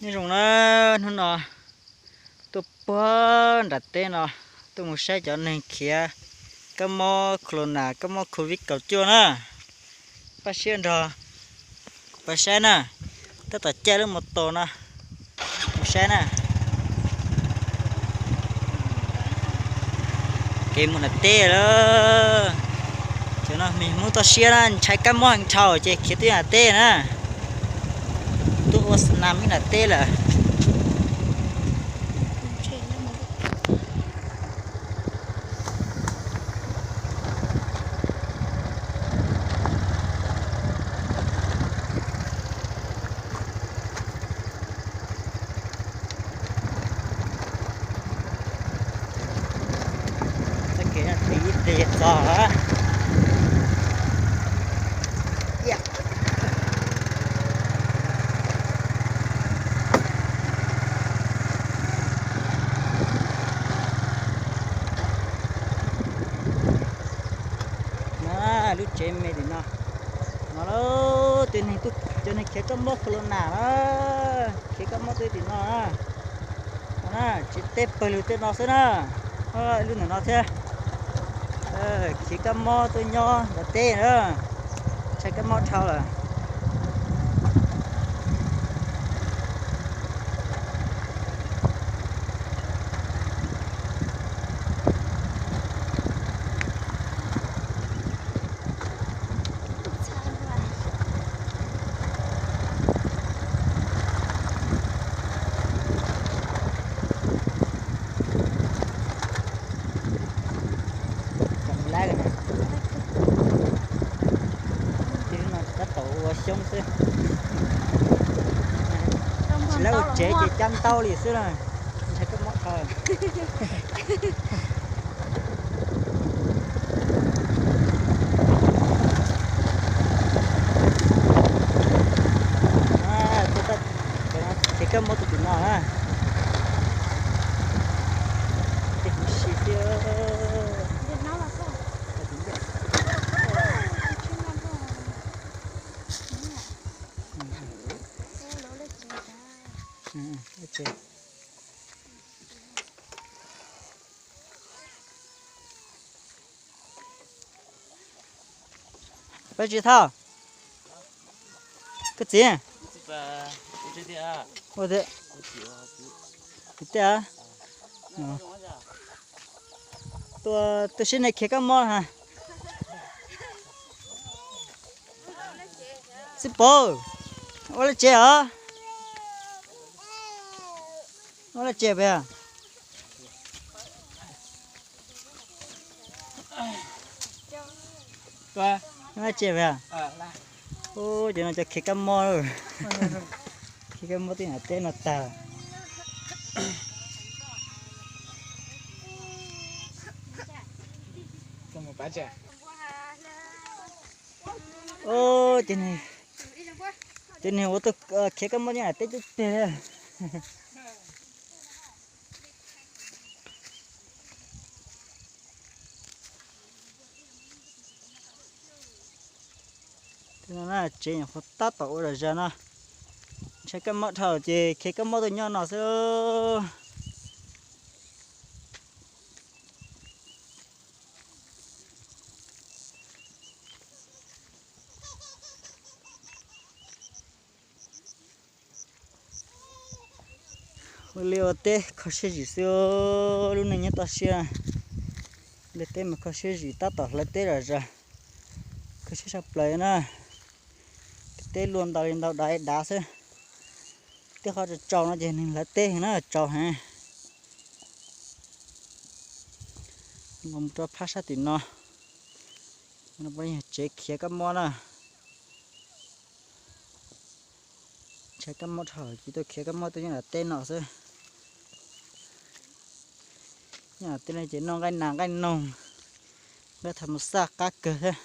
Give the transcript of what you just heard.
Nyob zoo na, hnub no tuaj puag nram teb no, tuaj mus saib cov neeg khiav kab mob corona, kab mob covid kaum cuaj na. Pab siab nrog kuv pab saib na, tab tom caij lub mos tos no mus saib na. Kev mus nram teb lawm. Cov no me Hmoob toj siab na, ntshai kab mob heev dhau ces khiav tuaj nram teb na. Tuaj ua snam ib nram teb lawm. Txoj kev no ib pliag txog. Na, lub tsev me tim no. No lauj, cov neeg khiav kab mob corona na, khiav kab mob tuaj tim no na. Tsev teb pawg lug tej no xwb na. Ib lub ntawm no thiab. Khiav kab mob tuaj nyob nram teb na, ntshai kab mob dhau lawm. Tsis lab ua xyoob xwb. Tsis lab ua tsev ces cab ntaub li xwb na. Ntshai kab mob dhau. Ces kab mob tuaj tim no na. Tej huv si xwb. Pab tsis thauj. Koj txiv. Ua tiag. Kuv tiag. Tua tus sib ne khiav kab mob ha. Xib Pov, ua laj tsev os? Ua laj tsev pes? Ua laj tsev pes? Ub, cov no cov khiav kab mob, khiav kab mob twb nram teb no tag. Ub, cov neeg ua tuaj khiav kab mob nyob nram teb coob tiag. Tsev nyuam qhuav tab tom ua zom zaws no, ntshai kab mob dhau ces khiav kab mob tuaj nyob no xwb. Ua liaj ua teb kho siab zim xwb, lub neej nyob toj siab. Ua liaj teb mas kho siab zim, tab tom hlawv teb zom zaws, kho siab tshaj plaws na. Teb luaj ntau li ntau, dav li dav xwb. Tej qhov tsaus tsaus no ces neeg hlawv teb heev na, tsaus heev. Los mus rau phab sab tim no, no puav leej yog tsev khiav kab mob na. Ntshai kab mob dhau ces tuaj khiav kab mob tuaj nyob nram teb no xwb. Nyob nram teb no ces noj nqaij nas nqaij noog, nqaij tham mas xaj qab kawg thiab.